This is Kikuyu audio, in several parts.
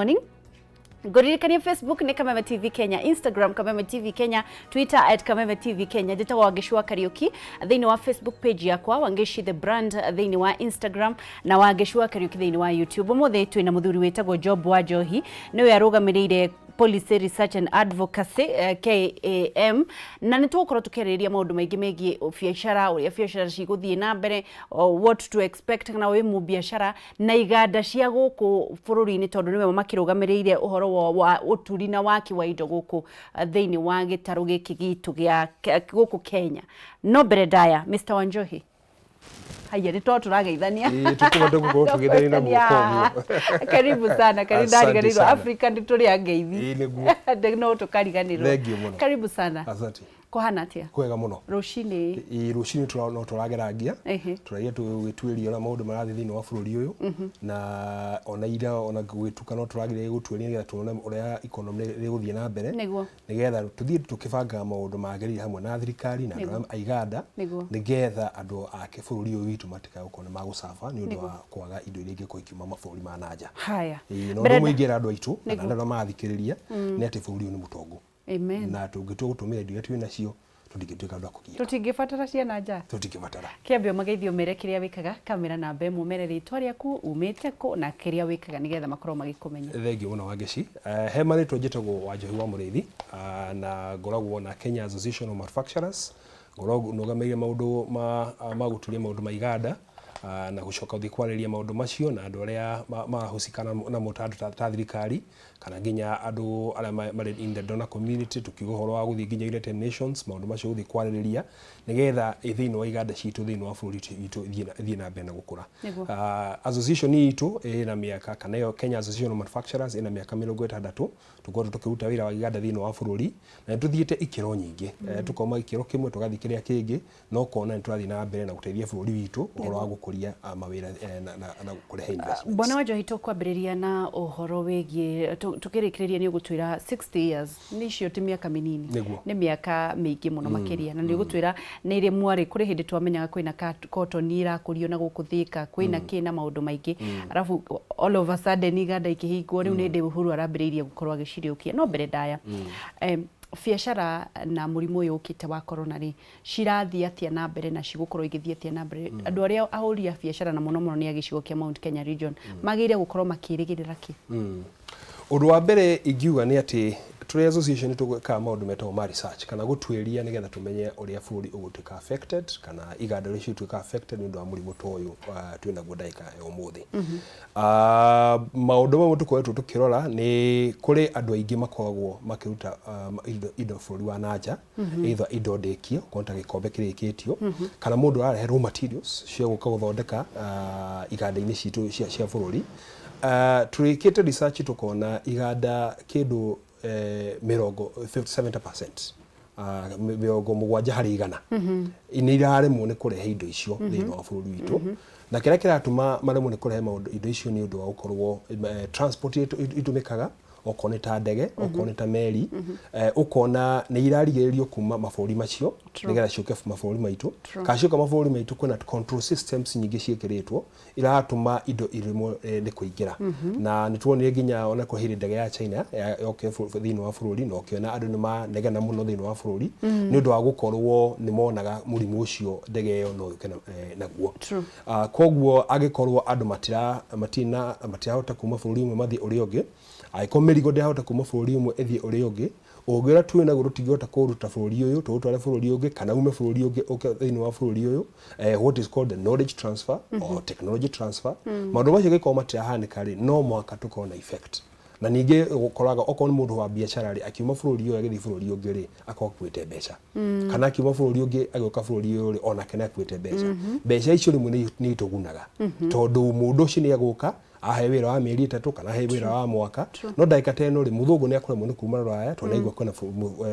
Morning. Ngũririkania Facebook nĩ Kameme TV Kenya, Instagram Kameme TV Kenya, Twitter @KamemeTV Kenya. Njĩtagwo Wangeci wa Kariũki thĩinĩ wa Facebook page yakwa, Wangeci the brand thĩinĩ wa Instagram na Wangeci wa Kariũki thĩinĩ wa YouTube. Ũmũthĩ twĩna mũthuri wĩtagwo Job Wanjohi, nĩwe arũgamĩrĩire Policy Research and Advocacy KAM, na nĩ tũgũkorwo tũkĩarĩrĩria maũndũ maingĩ megiĩ biacara, ũrĩa biacara cigũthiĩ na mbere, what to expect kana wĩ mũbiacara na iganda cia gũkũ bũrũri-inĩ, tondũ nĩwe makĩrũgamĩrĩire ũhoro wa ũturi na waki wa indo gũkũ thĩinĩ wa gĩtarũ gĩkĩ gitũ gĩa gũkũ Kenya. No mbere ndaya, Mr. Wanjohi, haya, nĩ to tũrageithania. Ĩĩ, tũkũhota gũkorwo tũgĩthania na guoko ũguo. Karibu sana, karibu. Asante Ndariganĩirwo sana. Africa nĩ tũrĩ a ngeithi. Ĩĩ, nĩguo. No tũkariganĩrwo. Thengiũ mũno. Karibu sana. Asante. Kũhana atĩa? Kwega mũno. Rũcinĩ? Ĩĩ, rũcinĩ no tũragerangia. Tũragia tũgĩtuĩria ũrĩa maũndũ marathiĩ thĩinĩ wa bũrũri ũyũ, na ona ira ona gũgĩtuka no tũrageria gũtuĩria nĩgetha tuone ũrĩa economy ĩgũthiĩ na mbere, nĩgetha tũthiĩ tũkĩbangaga maũndũ magĩrĩire hamwe na thirikari na andũ a iganda, nĩgetha andũ a bũrũri ũyũ witũ matikae gũkorwo nĩ magũcaba nĩ ũndũ wa kwaga indo iria ingĩkorwo ikiuma mabũrũri ma na nja. Haya. Ĩĩ, na Mbere ũndũ ũmwe ingĩra andũ aitũ kana andũ arĩa marathikĩrĩria nĩ atĩ bũrũri ũyũ nĩ mũtongu. Amen. Na tũngĩtua gũtũmĩra indo iria twĩ nacio, tũtingĩtuĩka andũ a kũgiĩka. Tũtingĩbatara ciana nja. Tũtingĩbatara. Kĩambe ũmageithie, ũmere kĩrĩa wĩkaga, kamera namba 1, ũmere rĩtwa rĩaku, umĩte kũ na kĩrĩa wĩkaga, nĩgetha makorwo magĩkũmenya. Thengiũ mũno, Wangeci. He marĩtwa njĩtagwo Wanjohi wa Mũrĩithi, na ngoragwo na Kenya Association of Manufacturers. Ngoragwo nũgamĩrĩire maũndũ ma gũturia maũndũ ma iganda, na gũcoka gũthiĩ kwarĩrĩria maũndũ macio na andũ arĩa marahusika namo ta andũ ta thirikari kana nginya andũ arĩa marĩ in the donor community, tukiuga ũhoro wa gũthiĩ nginya United Nations, maũndũ macio gũthiĩ kwarĩrĩria nĩgetha thĩinĩ wa iganda citũ thĩinĩ wa bũrũri witũ ithiĩ na mbere na gũkũra. Association itũ ĩna mĩaka, kana ĩyo Kenya Association of Manufacturers ĩna mĩaka 60 tũkoretwo tũkĩruta wĩra wa iganda thĩinĩ wa bũrũri, na nĩ tũthiĩte ikĩro nyingĩ, tũkauma gĩkĩro kĩmwe tũgathiĩ kĩrĩa kĩngĩ, no ũkona nĩ tũrathiĩ na mbere na gũteithia bũrũri witũ ũhoro wa gũkũria mawĩra na kũrehe investments. Bwana Wanjohi, tũkwambĩrĩria na ũhoro wĩgiĩ tũkĩrĩkĩrĩria nĩ ũgũtwĩra 60 years nĩ icio ti mĩaka mĩnini. Nĩ mĩaka mĩingĩ mũno makĩria, na nĩ ũgũtwĩra nĩ rĩ mwarĩ kũrĩ hĩndĩ twamenyaga kwĩna cotton ĩrakũrio na gũkũ Thĩka, kwĩna kĩ na maũndũ maingĩ, arabu all of a sudden iganda ikĩhingwo. Rĩu nĩ hĩndĩ Uhuru arambĩrĩirie gũkorwo agĩciriũkia. No mbere ndaya, biacara na mũrimũ ũyũ ũkĩte wa corona rĩ, cirathiĩ atĩa na mbere na cigũkorwo igĩthiĩ atĩa na mbere? Andũ arĩa ahũri a biacara, na mũno mũno nĩ a gĩcigo kĩa Mount Kenya region, magĩrĩire gũkorwo makĩrĩgĩrĩra kĩ? Ũndũ wa mbere ingiuga nĩ atĩ tũrĩ association nĩ tũgwĩkaga maũndũ metagwo ma research kana gũtuĩria nĩgetha tũmenye ũrĩa bũrũri ũgũtuĩka affected kana iganda ũrĩa cigũtuĩka affected nĩ ũndũ wa mũrimũ ta ũyũ twĩ naguo ndagĩka ya ũmũthĩ. Maũndũ mamwe tũkoretwo tũkĩrora nĩ kũrĩ andũ aingĩ makoragwo makĩruta indo bũrũri wa na nja, either indo ndĩkie, okorwo ta gĩkombe kĩrĩkĩtio, kana mũndũ ararehe raw materials cia gũka gũthondeka iganda-inĩ citũ cia bũrũri. Tũrĩkĩte research tũkona iganda kĩndũ mĩrongo 70%, 70% nĩ iraremwo nĩ kũrehe indo icio thĩinĩ wa bũrũri witũ, na kĩrĩa kĩratũma maremwo nĩ kũrehe maũndũ indo icio nĩ ũndũ wa gũkorwo transport ĩrĩa itũmĩkaga, okorwo nĩ ta ndege, okorwo nĩ ta meri, ũkona nĩ irarigĩrĩrio kuma mabũrũri macio nĩgetha ciũke mabũrũri maitũ, kana cioka mabũrũri maitũ kwĩna control systems nyingĩ ciĩkĩrĩtwo iratũma indo iremwo nĩ kũingĩra. Na nĩ tuonire nginya ona kwĩ hĩndĩ ndege ya China yokire thĩinĩ wa bũrũri na ũkĩona andũ nĩ manegena mũno thĩinĩ wa bũrũri nĩ ũndũ wa gũkorwo nĩ monaga mũrimũ ũcio ndege ĩyo no yũke naguo. Koguo angĩkorwo andũ matira matina matirahota kuma bũrũri ũmwe mathiĩ ũrĩa ũngĩ, angĩkorwo mĩrigo ndĩrahota kuma bũrũri ũmwe ĩthiĩ ũrĩa ũngĩ, ũngĩ ũrĩa twĩ naguo tũtingĩhota kũũruta bũrũri ũyũ tũũtware bũrũri ũngĩ kana ume bũrũri ũngĩ ũke thĩinĩ wa bũrũri ũyũ, what is called the knowledge transfer or technology transfer, maũndũ macio angĩkorwo matirahanĩka rĩ, no mũhaka tũkorwo na effect. Na ningĩ ũkoraga okorwo nĩ mũndũ wa biacara rĩ, akiuma bũrũri ũyũ agĩthiĩ bũrũri ũngĩ rĩ, akorwo akuĩte mbeca, kana akiuma bũrũri ũngĩ agĩũka bũrũri ũyũ rĩ, onake nĩ akuĩte mbeca. Mbeca icio rĩmwe nĩ itũgunaga tondũ mũndũ ũcio nĩ egũka ahe wĩra wa mĩeri 3 kana ahe wĩra wa mwaka. No ndagĩka ta ĩno rĩ, mũthũngũ nĩ akũremwo nĩ kuma rũraya tondũ nĩaigua kwĩna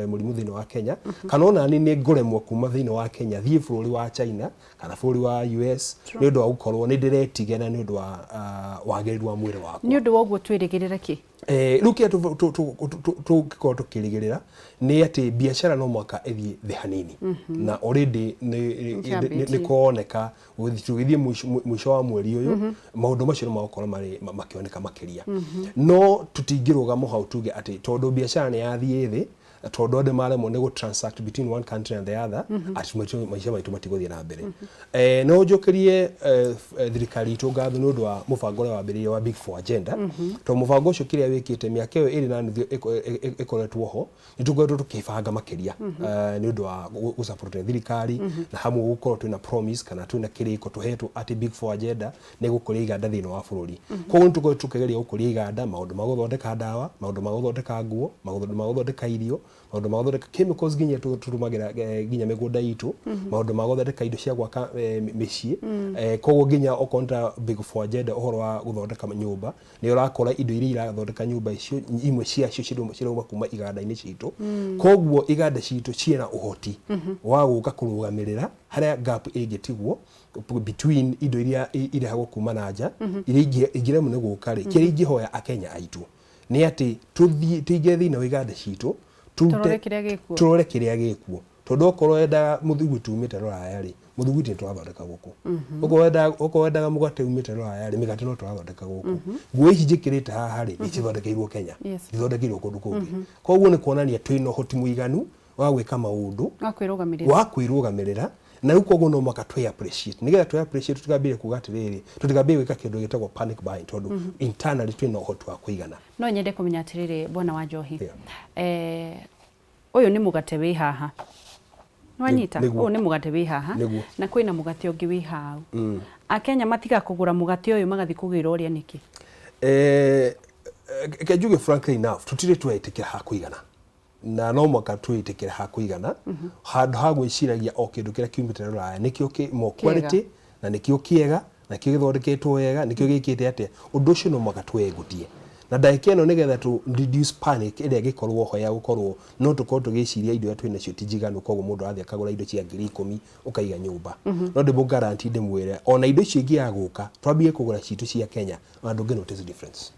mũrimũ thĩinĩ wa Kenya, kana ona niĩ nĩ ngũremwo kuma thĩinĩ wa Kenya thiĩ bũrũri wa China kana bũrũri wa US nĩ ũndũ wa gũkorwo nĩ ndĩretigĩra nĩ ũndũ wa wagĩrĩru wa mwĩrĩ wakwa. Nĩ ũndũ wa ũguo twĩrĩgĩrĩre kĩ? Rĩu kĩrĩa tũngĩkorwo tũkĩrĩgĩrĩra nĩ atĩ biacara no mũhaka ĩthiĩ thĩ hanini, na already nĩ Nĩkĩambĩtie. kũroneka tũgĩthiĩ mũico wa mweri ũyũ, maũndũ macio nĩ magũkorwo marĩ makĩoneka makĩria. No tũtingĩrũgama hau tuge atĩ tondũ biacara nĩ yathiĩ thĩ, tondũ andũ maremwo nĩ gũ transact between one country and the other, atĩ maica maitũ matigũthiĩ na mbere. No njũkĩrie thirikari itũ ngatho nĩ ũndũ wa mũbango ũrĩa wambĩrĩirie wa Big Four Agenda, tondũ mũbango ũcio kĩrĩa wĩkĩte mĩaka ĩyo 2.5 ĩkoretwo ho, nĩ tũkoretwo tũkĩbanga makĩria nĩ ũndũ wa gũ thirikari, na hamwe gũkorwo twĩna promise kana twĩna kĩrĩko tũhetwo atĩ Big Four Agenda nĩ gũkũria iganda thĩinĩ wa bũrũri. Koguo nĩ tũkoretwo tũkĩgeria gũkũria iganda, maũndũ ma gũthondeka ndawa, maũndũ ma gũthondeka nguo, maũndũ ma gũthondeka irio, maũndũ ma gũthondeka chemicals nginya tũtũmagĩra nginya mĩgũnda itũ, maũndũ ma gũthondeka indo cia gwaka mĩciĩ. Koguo nginya okorwo nĩ ta Big Four Agenda, ũhoro wa gũthondeka nyũmba, nĩ ũrakora indo iria irathondeka nyũmba icio, imwe ciacio cirauma kuma iganda-inĩ citũ. Koguo iganda citũ ciĩna ũhoti wa gũka kũrũgamĩrĩra harĩa gap ĩngĩtigwo between indo iria irehagwo kuma na nja, iria ingĩremwo nĩ gũka rĩ. Kĩrĩa ingĩhoya Akenya aitũ nĩ atĩ tũthiĩ tũingĩre thĩinĩ wa iganda citũ, tũrore kĩrĩa gĩkuo. Tũrore kĩrĩa gĩkuo, tondũ okorwo wendaga mũthiguiti umĩte rũraya rĩ, mũthiguiti nĩ tũrathondeka gũkũ. Okorwo wendaga mũgate umĩte rũraya rĩ, mĩgate no tũrathondeka gũkũ. Nguo ici njĩkĩrĩte haha rĩ, nĩ cithondekeirwo Kenya, ithondekeirwo kũndũ kũngĩ. Koguo nĩ kuonania twĩna ũhoti mũiganu wa gwĩka maũndũ wa kwĩrũgamĩrĩra. Wa kwĩrũgamĩrĩra. Na rĩu koguo no mũhaka twĩ appreciate, nĩgetha twĩ appreciate tũtikambĩrĩrie kuga atĩrĩrĩ, tũtikambĩrĩrie gwĩka kĩndũ gĩtagwo panic buying, tondũ internally twĩna ũhoti wa kũigana. No nyende kũmenya atĩrĩrĩ, bwana wa Njohi, ũyũ nĩ mũgate wĩ haha, nĩwanyita? Nĩguo. Ũyũ nĩ mũgate wĩ haha. Nĩguo. Na kwĩna mũgate ũngĩ wĩ hau. Akenya matiga kũgũra mũgate ũyũ magathiĩ kũgĩra ũrĩa nĩkĩ? Reke njuge frankly enough, tũtirĩ twetĩkĩra ha kũigana, na no mũhaka twĩtĩkĩre ha kũigana, handũ ha gwĩciragia o kĩndũ kĩrĩa kiumĩte rũraya nĩkĩo kĩ more quality na nĩkĩo kĩega na kĩo gĩthondeketwo wega, nĩkĩo gĩkĩte atĩa. Ũndũ ũcio no mũhaka twĩgutie na ndagĩka ĩno, nĩgetha tũ reduce panic ĩrĩa ĩngĩkorwo ho ya gũkorwo no tũkorwo tũgĩciria indo iria twĩ nacio ti njiganu. Koguo mũndũ arathiĩ akagũra indo cia 10,000 ũkaiga nyũmba. No ndĩmũ guarantee, ndĩmwĩre, ona indo icio ingĩaga gũka, twambie kũgũra citũ cia Kenya, ona ndũngĩ notice difference,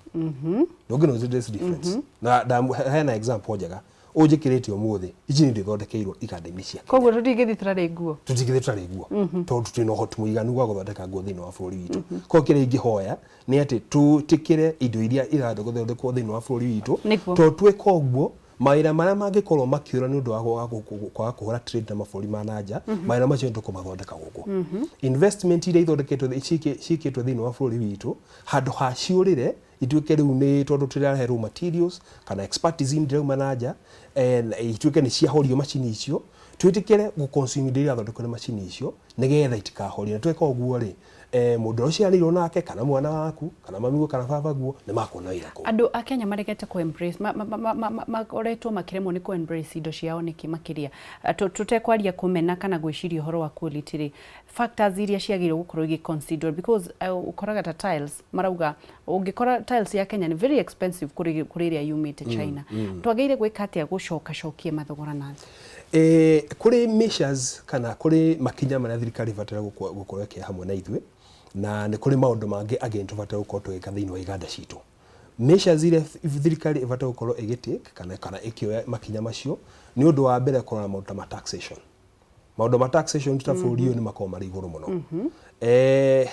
ndũngĩ notice difference. Na hena example njega ũnjĩkĩrĩte ũmũthĩ, ici nĩ indo ithondekeirwo iganda-inĩ cia Kenya. Koguo tũtingĩthiĩ tũtarĩ nguo. Tũtingĩthiĩ tũtarĩ nguo, tondũ twĩna ũhoti mũiganu wa gũthondeka nguo thĩinĩ wa bũrũri witũ. Koguo kĩrĩa ingĩhoya nĩ atĩ tũtĩkĩre indo iria irathondekwo thĩinĩ wa bũrũri witũ, tondũ tweka ũguo, mawĩra marĩa mangĩkorwo makĩũra nĩ ũndũ wa kwaga kũhũra trade na mabũrũri ma na nja, mawĩra macio nĩ tũkũmathondeka gũkũ. Investment iria ithondeketwo ciĩkĩtwo thĩinĩ wa bũrũri witũ, handũ ha ciũrĩre ituĩke rĩu nĩ tondũ tũrahe raw materials kana expertise ndĩrauma na nja, na ituĩke nĩ ciahorio macini icio, twĩtĩkĩre gũ consume indo iria irathondekwo nĩ macini icio nĩgetha itikahorio. Na tweka ũguo rĩ, mũndũ ũrĩa ũciaranĩirwo nake kana mwana waku kana mamiguo kana babaguo nĩ makuona wĩra kũu. Andũ a Kenya maregete kũ embrace, makoretwo makĩremwo nĩ kũ embrace indo ciao nĩkĩ makĩria? Tũtekwaria kũmena kana gwĩciria ũhoro wa quality rĩ, factors iria ciagĩrĩirwo gũkorwo igĩ consider, because ũkoraga ta tiles, marauga ũngĩkora tiles ya Kenya nĩ very expensive kũrĩ ĩrĩa yumĩte China. Twagĩrĩire gwĩka atĩa gũcokacokia mathogora na thĩ? Kũrĩ measures kana kũrĩ makinya marĩa thirikari ĩbataire gũkorwo ĩkĩoya hamwe na ithuĩ, na nĩ kũrĩ maũndũ mangĩ again tũbataire gũkorwo tũgĩka thĩinĩ wa iganda citũ. Measures iria thirikari ĩbataire gũkorwo ĩgĩtake kana ĩkĩoya makinya macio, nĩ ũndũ wa mbere kũrora maũndũ ta ma taxation. Maũndũ ma taxation ta bũrũri ũyũ nĩ makoragwo marĩ igũrũ mũno.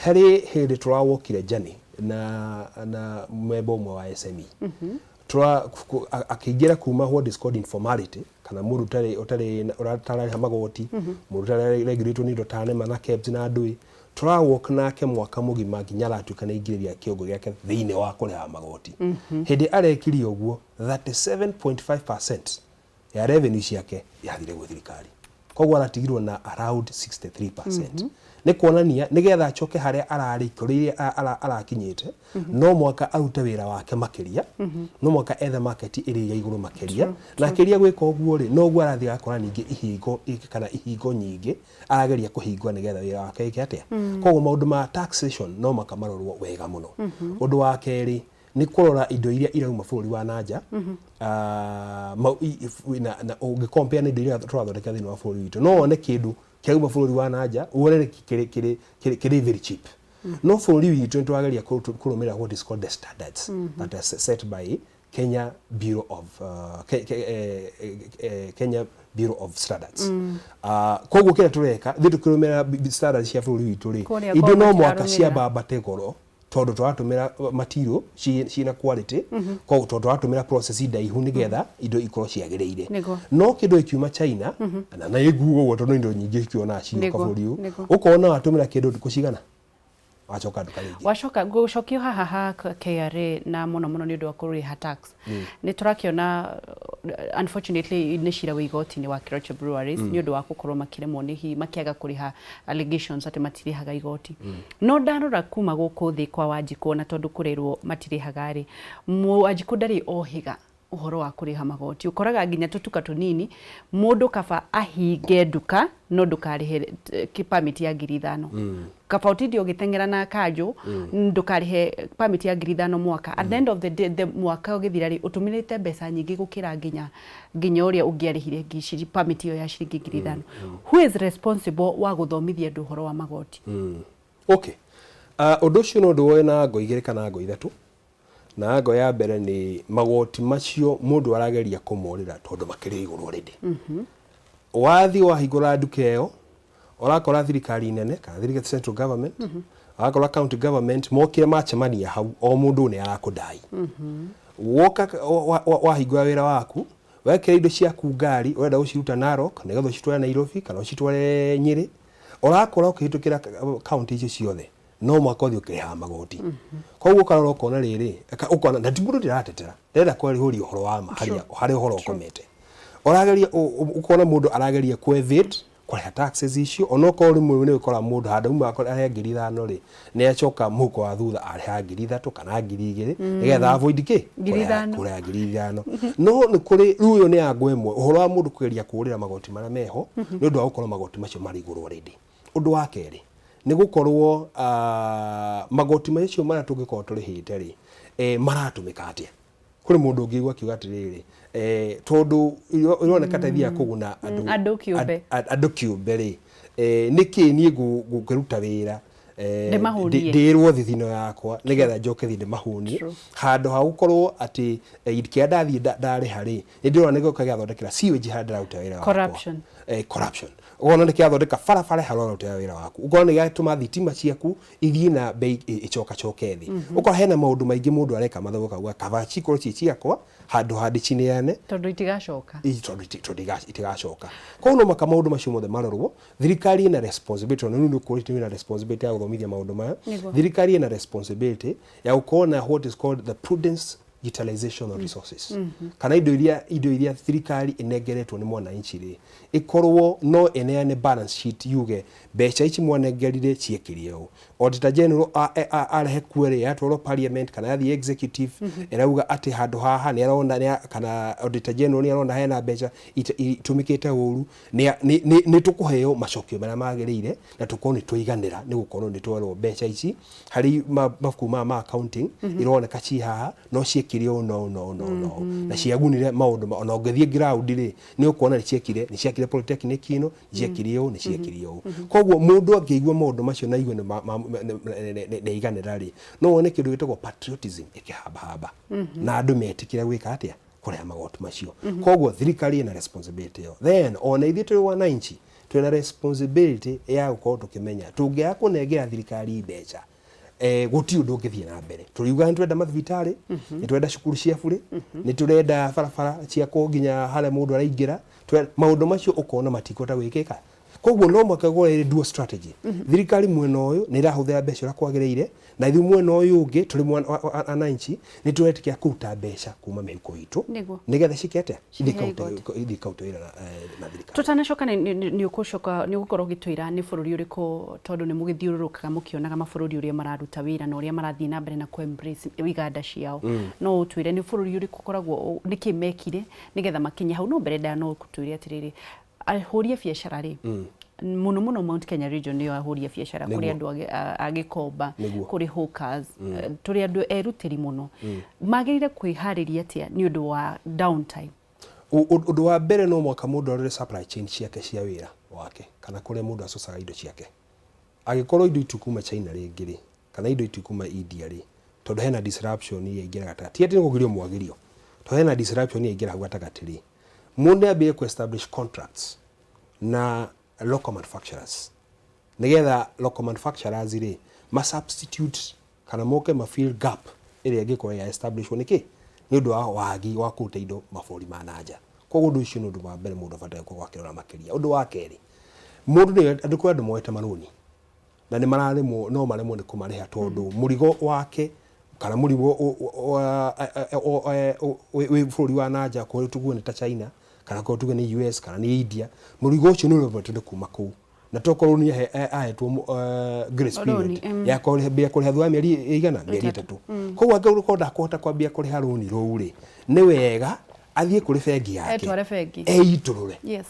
Harĩ hĩndĩ tũrawokire journey na member ũmwe wa SME. Akĩingĩra kuma what is called informality, kana mũndũ ũtarĩ ũtararĩha magoti, mũndũ ũtarĩ regulatwo nĩ indo ta NEMA na KEBS na ndũĩ. Tũrawalk nake mwaka mũgima nginya aratuĩka nĩ aingĩrĩria kĩongo gĩake thĩinĩ wa kũrĩha magoti. Hĩndĩ arekire ũguo, 37.5% ya revenue ciake yathire gwĩ thirikari, koguo aratigirwo na around 63%. Nĩ kuonania nĩgetha acoke harĩa ararĩ, kũrĩ iria arakinyĩte, no mwaka arute wĩra wake makĩria, no mwaka ethe market ĩrĩa ya igũrũ makĩria. Na akĩria gwĩka ũguo rĩ, noguo arathiĩ agakora ningĩ ihingo kana ihingo nyingĩ arageria kũhingwo nĩgetha wĩra wake wĩke atĩa. Koguo maũndũ ma taxation no maka marorwo wega mũno. Ũndũ wa kerĩ nĩ kũrora indo iria irauma bũrũri wa nanja, na ũngĩ na indo iria tũrathondeka thĩinĩ wa bũrũri witũ, no wone kĩndũ kĩrauma bũrũri wa nanja wone nĩ kĩrĩ very cheap, no bũrũri witũ nĩ tũrageria kũrũmĩrĩra what is called the standards that are set by Kenya Bureau of Kenya Bureau of Standards. Koguo kĩrĩa tũreka ithuĩ tũkĩrũmĩrĩra standards cia bũrũri witũ rĩ, Kũrĩa indo kwao no mũhaka matirarũmĩrĩra. ciambambate goro tondũ tũratũmĩra material ciĩna quality, koguo tondũ tũratũmĩra process ndaihu nĩgetha indo ikorwo ciagĩrĩire. No kĩndũ gĩkiuma China na nĩ nguo ũguo, tondũ indo nyingĩ ikĩonaga cigĩũka bũrũri ũyũ, ũkona watũmĩra kĩndũ thikũ cigana, wacoka nduka rĩngĩ. Wacoka gũcokio haha ha KRA na mũno mũno nĩ ũndũ wa kũrĩha tax, nĩ tũrakĩona unfortunately nĩ cira wĩ igoti-inĩ wa Keroche Breweries nĩ ũndũ wa gũkorwo makĩremwo nĩ hihi makĩaga kũrĩha, allegations atĩ matirĩhaga igoti. No ndarora kuma gũkũ thĩ kwa Wanjikũ, na tondũ kũrerwo matirĩhaga rĩ, Wanjikũ ndarĩ ohiga ũhoro wa kũrĩha magoti. Ũkoraga nginya tũtuka tũnini, mũndũ kaba ahinge nduka no ndũkarĩhe permit ya 5,000. Kaba ũtinde ũgĩteng'era na kanjũ, ndũkarĩhe permit ya 5,000 mwaka. At the end of the day, the mwaka ũgĩthira rĩ, ũtũmĩrĩte mbeca nyingĩ gũkĩra nginya ũrĩa ũngĩarĩhire permit ĩyo ya ciringi 5,000. Who is responsible wa gũthomithia andũ ũhoro wa magoti? Okay. Ũndũ ũcio no ũndũ woe na ngo igĩrĩ kana ngo ithatũ. Na ngo ya mbere nĩ magoti macio mũndũ arageria kũmorĩra tondũ makĩrĩ igũrũ already. Wathiĩ wahingũra nduka ĩyo, ũrakora thirikari nene kana thirikari central government, ũrakora county government mokire macemania hau, o mũndũ nĩ arakũdai. Woka wahingũra wĩra waku, wekĩra indo ciaku ngari, ũrenda gũciruta Narok nĩgetha ũcitware Nairobi kana ũcitware Nyĩrĩ, ũrakora ũkĩhĩtũkĩra county icio ciothe no mwaka ũthiĩ ũkĩrĩhaga magoti. Koguo ũkarora ũkona rĩrĩ, ũkona na ti mũndũ ndĩratetera, ndĩrenda kwarĩhũria ũhoro wa ma harĩa ũhoro ũkomete. Ũrageria ũkona mũndũ arageria kũ evade kũrĩha taxes icio, onokorwo rĩmwe nĩ ũkora mũndũ handũ auma arĩhe 5,000 rĩ, nĩ acoka mũhuko wa thutha arĩha 3,000 kana 2,000 nĩgetha avoid kĩ? Ngiri ithano. Kũrĩha 5,000. No nĩ kũrĩ rĩu, ĩyo nĩ ango ĩmwe ũhoro wa mũndũ kũgeria kũũrĩra magoti marĩa meho nĩ ũndũ wa gũkorwo magoti macio marĩ igũrũ already. Ũndũ wa kerĩ nĩ gũkorwo magoti macio marĩa tũngĩkorwo tũrĩhĩte rĩ, maratũmĩka atĩa? Kũrĩ mũndũ ũngĩigua akiuga atĩrĩrĩ, tondũ ironeka ta ithiaga kũguna andũ Andũ kĩũmbe. Andũ kĩũmbe rĩ, nĩkĩ niĩ ngũkĩruta wĩra Ndĩmahũnie. Ndĩrwo thithino yakwa nĩgetha njoke thiĩ ndĩmahũnie, handũ ha gũkorwo atĩ kĩrĩa ndathiĩ ndarĩha rĩ, nĩ ndĩrona nĩ gĩũka gĩathondekera sewage harĩa ndĩraruta wĩra wakwa. Corruption. Corruption. Ũkona nĩ kĩathondeka barabara harĩa ũrarutĩra wĩra waku, ũkona nĩ gĩatũma thitima ciaku ithiĩ na bei ĩcokacoke thĩ, ũkora hena maũndũ maingĩ mũndũ areka mathabu akauga kaba cikorwo ciĩ ciakwa handũ ha ndĩcineane. Tondũ itigacoka. Tondũ itigacoka. Koguo no maka maũndũ macio mothe marorwo. Thirikari ĩna responsibility, tondũ rĩu nĩ ũkũrĩte wĩna responsibility ya gũthomithia maũndũ maya. Thirikari ĩna responsibility ya gũkorwo na what is called the prudence utilization of resources, kana indo iria thirikari ĩnengeretwo nĩ mwananchi rĩ, ĩkorwo no ĩneane balance sheet, yuge mbeca ici mwanengerire ciekire ũũ. Auditor General arehe query, yatwarwo parliament kana yathiĩ executive, ĩrauga atĩ handũ haha nĩ arona kana Auditor General nĩ arona hena mbeca itũmĩkĩte ũru, nĩ tũkũheo macokio marĩa magĩrĩire na tũkorwo nĩ twaiganĩra nĩ gũkorwo nĩ twerwo mbeca ici harĩ mabuku maya ma accounting ironeka ci haha no ciekire ũũ na ũũ na ũũ na ũũ na ũũ na ciagunire maũndũ ona ũngĩthiĩ ground rĩ, nĩ ũkuona nĩ ciekire, nĩ ciakire polytechnic ĩno, nĩ ciekire ũũ, nĩ ciekire ũũ. Koguo mũndũ angĩigua maũndũ macio na aigue nĩ aiganĩra rĩ, no wone kĩndũ gĩtagwo patriotism ĩkĩhambahamba na andũ metĩkĩre gwĩka atĩa? Kũrĩha magoti macio. Koguo thirikari ĩna responsibility ĩyo. Then ona ithuĩ tũrĩ wananchi twĩna responsibility ya gũkorwo tũkĩmenya tũngĩaga kũnengera thirikari mbeca, gũtirĩ ũndũ ũngĩthiĩ na mbere. Tũriugaga nĩ tũrenda mathibitarĩ, nĩ tũrenda cukuru cia burĩ, nĩ tũrenda barabara ciakwo nginya harĩa mũndũ araingĩra. Maũndũ macio ũkona matikũhota gwĩkĩka. Koguo no mũhaka gũkorwo ĩrĩ dual strategy. Thirikari mwena ũyũ nĩ ĩrahũthĩra mbeca ũrĩa kwagĩrĩire, na ithuĩ mwena ũyũ ũngĩ tũrĩ ananchi nĩ tũretĩkĩra kũruta mbeca kuma mĩhuko itũ nĩgetha ciĩke atĩa? Cirĩhe Ithiĩ igoti. Ithiĩ ikarute wĩra na thirikari. Tutanacoka nĩ ũgũcoka nĩ ũgũkorwo ũgĩtwĩra nĩ bũrũri ũrĩkũ, tondũ nĩ mũgĩthiũrũrũkaga mũkĩonaga mabũrũri ũrĩa mararuta wĩra na ũrĩa marathiĩ na mbere na kũ embrace iganda ciao. No ũtwĩre nĩ bũrũri ũrĩkũ ũkoragwo nĩkĩ mekire nĩgetha makinye hau? No mbere ndaya no ũtwĩre atĩrĩrĩ, ahũri a biacara rĩ, mũno mũno Mount Kenya region nĩyo ahũri a biacara kũrĩ andũ a Gĩkomba, kũrĩ hawkers, tũrĩ andũ erutĩri mũno. Magĩrĩire kwĩharĩria atĩa nĩ ũndũ wa downtime? Ũndũ wa mbere, no mũhaka mũndũ arore supply chain ciake cia wĩra wake kana kũrĩa mũndũ acocaga indo ciake. Angĩkorwo indo itikuma China rĩngĩ rĩ, kana indo itikuma India rĩ, tondũ hena disruption yaingĩra gatagatĩ, ti atĩ nĩ kũgirio mwagirio. To hena disruption yaingĩra hau gatagatĩ rĩ, mũndũ nĩ ambie ku establish contracts na local manufacturers, nĩgetha local manufacturers rĩ ma substitute kana moke ma fill gap ĩrĩa ĩngĩkorwo ya establishwo nĩkĩ nĩ ũndũ wa wagi wa kũruta indo mabũrũri ma nanja. Koguo ũndũ ũcio nĩ ũndũ wa mbere mũndũ abataire gũkorwo akĩrora makĩria. Ũndũ wa kerĩ, mũndũ nĩ andũ, kwĩ andũ moete marũni na nĩ mararemwo, no maremwo nĩ kũmarĩha tondũ mũrigo wake kana mũrigo wĩ bũrũri wa nanja, okorwo tuge nĩ ta China kana okorwo tuge nĩ US kana nĩ India, mũrigo ũcio nĩ ũremete nĩ kuma kũu, na tokorwo nĩ ahetwo grace period ya kwambia kũrĩha thutha wa mĩeri ĩigana, mĩeri 3. Koguo angĩkorwo ndakũhota kwambia kũrĩha rũni rũu rĩ, nĩ wega athiĩ kũrĩ bengi yake. Etware bengi. Eitũrũre.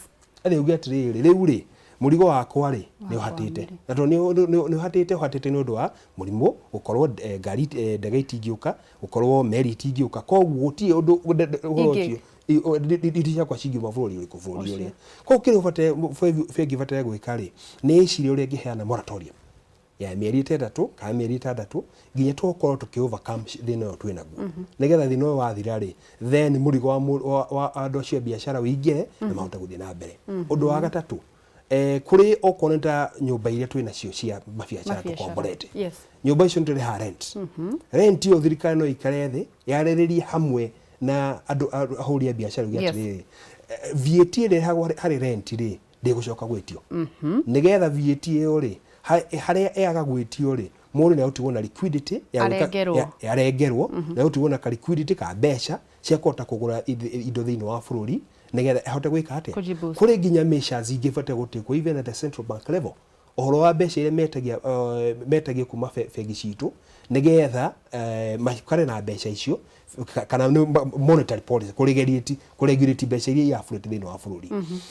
Athiĩ auge atĩrĩrĩ, rĩu rĩ, mũrigo wakwa rĩ nĩ ũhatĩte, na tondũ nĩ ũhatĩte, ũhatĩte nĩ ũndũ wa mũrimũ gũkorwo ngari, ndege itingĩũka, gũkorwo meri itingĩũka, koguo gũtirĩ ũndũ ũhoro ũcio indo ciakwa cingiuma bũrũri ũrĩkũ, bũrũri ũrĩa. Koguo kĩrĩa ũbataire, bengi ĩbataire gwĩka rĩ, nĩ ĩcirie ũrĩa ĩngĩheana moratorium ya mĩeri 6 kana mĩeri 6 nginya tũkorwo tũkĩ overcome thĩna ũyũ twĩ naguo, nĩgetha thĩna ũyũ wathira rĩ, then mũrigo wa andũ acio a biacara ũingĩre na mahote gũthiĩ na mbere. Ũndũ wa gatatũ, kũrĩ okorwo nĩ ta nyũmba iria twĩ nacio cia mabiacara tũkomborete, nyũmba icio nĩ tũrĩhaga rent. Rent ĩyo thirikari no ĩikare thĩ yarĩrĩrie hamwe na andũ ahũri a biacara uge atĩrĩrĩ, VAT ĩrĩa ĩrĩhagwo harĩ rent rĩ, ndĩgũcoka gwĩtio, nĩgetha VAT ĩyo rĩ, harĩa ĩaga gwĩtio rĩ, mũndũ nĩ agũtigwo na liquidity ya Arengerwo. Arengerwo na agũtigwo na ka liquidity ka mbeca cia kũhota kũgũra indo thĩinĩ wa bũrũri, nĩgetha ahote gwĩka atĩa? Kũjiboost. Kũrĩ nginya measures ingĩbata gũtĩkwo even at the central bank level, ũhoro wa mbeca iria metagia kuma bengi citũ, nĩgetha maikare na mbeca icio, kana nĩ monetary policy kũregulate mbeca iria irafloat thĩinĩ wa bũrũri.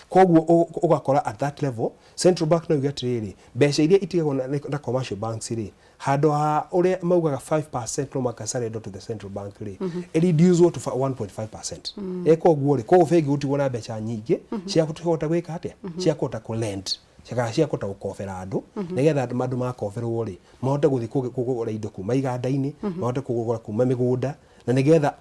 Koguo ũgakora at that level central bank no yuge atĩrĩrĩ, mbeca iria itigagwo na commercial banks rĩ, handũ ha ũrĩa maugaga 5% no maka surrender to the central bank rĩ, ĩreduce to 1.5%. Eka ũguo rĩ, koguo bengi gũtigwo na mbeca nyingĩ cia kũhota gwĩka atĩa, cia kũhota kũ-lend kana cia kũhota gũkobera andũ, nĩgetha andũ makoberwo rĩ, mahote gũthiĩ kũgũra indo kuma iganda-inĩ, mahote kũgũra kuma mĩgũnda, na nĩgetha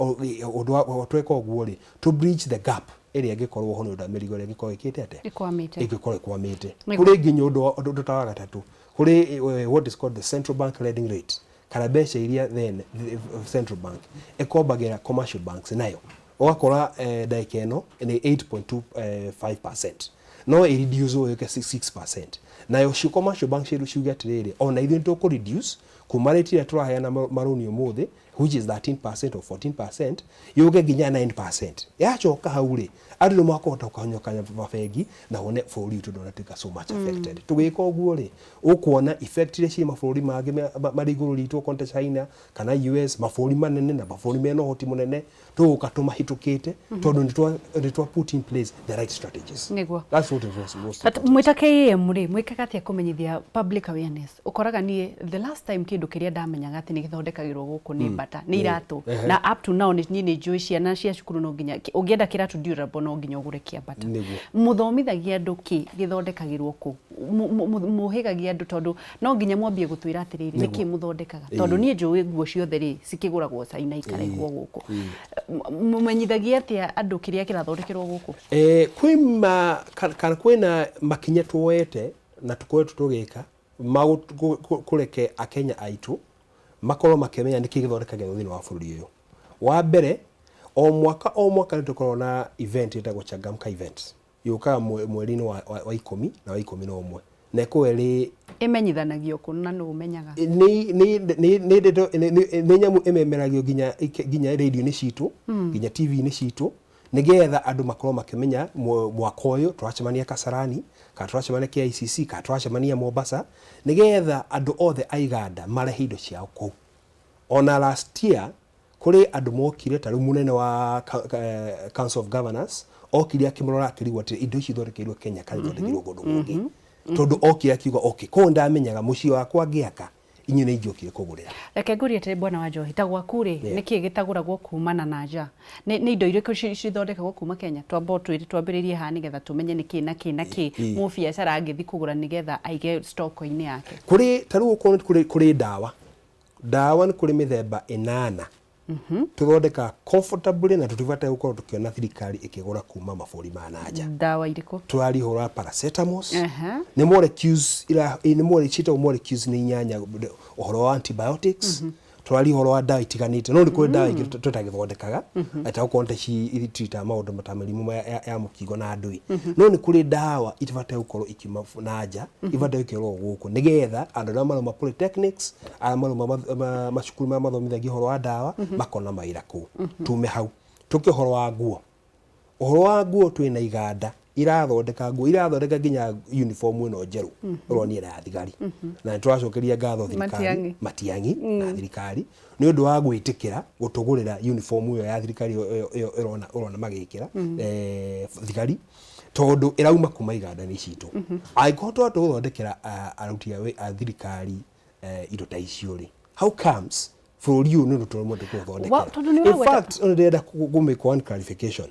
ũndũ wa tweka ũguo rĩ, to bridge the gap ĩrĩa ĩngĩkorwo ho nĩ ũndũ wa mĩrigo ĩrĩa ĩngĩkorwo ĩkĩte atĩa? Ĩkwamĩte. Ĩngĩkorwo ĩkwamĩte. Nĩguo. Kũrĩ nginya ũndũ ta wa gatatũ, kũrĩ what is called the central bank lending rate, kana mbeca iria then the central bank ĩkombagĩra commercial banks nayo, ũgakora ndagĩka ĩno nĩ 8.25%, no ĩreduce yũke 6%. Nayo cio commercial bank ciuge atĩrĩrĩ, ona ithuĩ nĩ tũkũ reduce kuma rate ĩrĩa tũraheana marũni ũmũthĩ, which is 13% or 14%, yũke nginya 9%. Yacoka hau rĩ, andũ nĩ makũhota kũhanyũkanya mabengi na wone bũrũri witũ ndũnatuĩka so much affected. Tũgĩka ũguo rĩ, ũkuona effect iria ciĩ mabũrũri mangĩ marĩ igũrũ ritũ, okorwo nĩ ta China kana US, mabũrũri manene na mabũrũri mena ũhoti mũnene, tũgũka tũmahĩtũkĩte tondũ nĩ twa put in place the right strategies. That's what is most But important. Mwĩta KAM rĩ, mwĩkaga atĩa kũmenyithia public awareness? Ũkoraga niĩ the last time kĩndũ kĩrĩa ndamenyaga atĩ nĩ gĩthondekagĩrwo gũkũ nĩ Bata, nĩ iratũ. Na up to now niĩ nĩ njũĩ ciana cia cukuru no nginya ũngĩenda kĩratũ durable no nginya ũgũre kĩa Bata. Mũthomithagia andũ kĩ gĩthondekagĩrwo kũ? Mũhĩgagia andũ tondũ no nginya mwambie gũtwĩra atĩrĩrĩ, nĩkĩ mũthondekaga, tondũ niĩ njũĩ nguo ciothe rĩ cikĩgũragwo China ikarehwo gũkũ. Mũmenyithagia atĩa andũ kĩrĩa kĩrathondekerwo gũkũ? Kwĩ ma kana kwĩna makinya tuoete na tũkoretwo tũgĩka ma kũreke akenya aitũ makorwo makĩmenya nĩkĩ gĩthondekagĩrwo thĩinĩ wa bũrũri ũyũ. Wa mbere, o mwaka o mwaka nĩ tũkoragwo na event ĩtagwo Changamka event, yũkaga mweri-inĩ wa 10 na wa 11, na ĩkoragwo ĩrĩ Ĩmenyithanagio kũ na nũ ũmenyaga? Nĩ ndeto, nĩ nyamũ ĩmemeragio nginya radio-inĩ citũ, nginya TV-inĩ citũ, nĩgetha andũ makorwo makĩmenya mwaka ũyũ tũracemania Kasarani kana tũracemania KICC kana tũracemania Mombasa, nĩgetha andũ othe a iganda marehe indo ciao kũu. Ona last year kũrĩ andũ mokire, ta rĩu mũnene wa Council of Governors okire akĩmũrora, akĩrigwo atĩ indo ici ithondekeirwo Kenya kana ithondekeirwo kũndũ kũngĩ, tondũ okire akiuga, okay, koguo ndamenyaga mũciĩ wakwa ngĩaka inyuĩ nĩ ingĩokire kũgũrĩra. Reke ngũrie atĩrĩ, bwana wa Njohi, ta gwaku rĩ, nĩkĩ gĩtagũragwo kumana na nja? Nĩ indo irĩkũ cithondekagwo kuma Kenya? Twamba ũtwĩre, twambĩrĩrie haha nĩgetha tũmenye nĩkĩ na kĩ na kĩ mũbiacara angĩthiĩ kũgũra nĩgetha aige stock-inĩ yake. Kũrĩ ta rĩu okorwo nĩ kũrĩ ndawa, ndawa nĩ kũrĩ mĩthemba 8. Tũthondekaga comfortably na tũtibataire gũkorwo tũkĩona thirikari ĩkĩgũra kuma mabũrũri ma nanja. Ndawa irĩkũ? Tũraria ũhoro wa paracetamols. Nĩ molecules ira nĩ ciĩtagwo molecules nĩ inyanya, ũhoro wa antibiotics. Tũraria ũhoro wa ndawa itiganĩte, no nĩ kũrĩ ndawa ingĩ tũtagĩthondekaga, ta okorwo nĩ ta ici itreataga maũndũ ta mĩrimũ ya mũkingo na ndũĩ. No nĩ kũrĩ ndawa itibataire gũkorwo ikiuma na nja, ibataire gũkorwo gũkũ nĩgetha andũ arĩa marauma polytechnics, arĩa marauma macukuru marĩa mathomithagia ũhoro wa ndawa, makona mawĩra kũu. Tume hau tũke ũhoro wa nguo. Ũhoro wa nguo, twĩna iganda irathondeka nguo, irathondeka nginya uniform ĩno njerũ ũronire ya thigari, na nĩ tũracokeria ngatho thirikari. Matiang'i. Matiang'i na thirikari nĩ ũndũ wa gwĩtĩkĩra gũtũgũrĩra uniform ĩyo ya thirikari ĩyo ĩrona magĩkĩra thigari, tondũ ĩrauma kuma iganda-inĩ citũ. Angĩkorwo tũgũthondekera aruti a thirikari indo ta icio rĩ, how comes bũrũri ũyũ nĩ ũndũ tũremwo nĩ kũũthondekera? Tondũ nĩ In ũragweta- fact, ona ndĩrenda kũ make one clarification.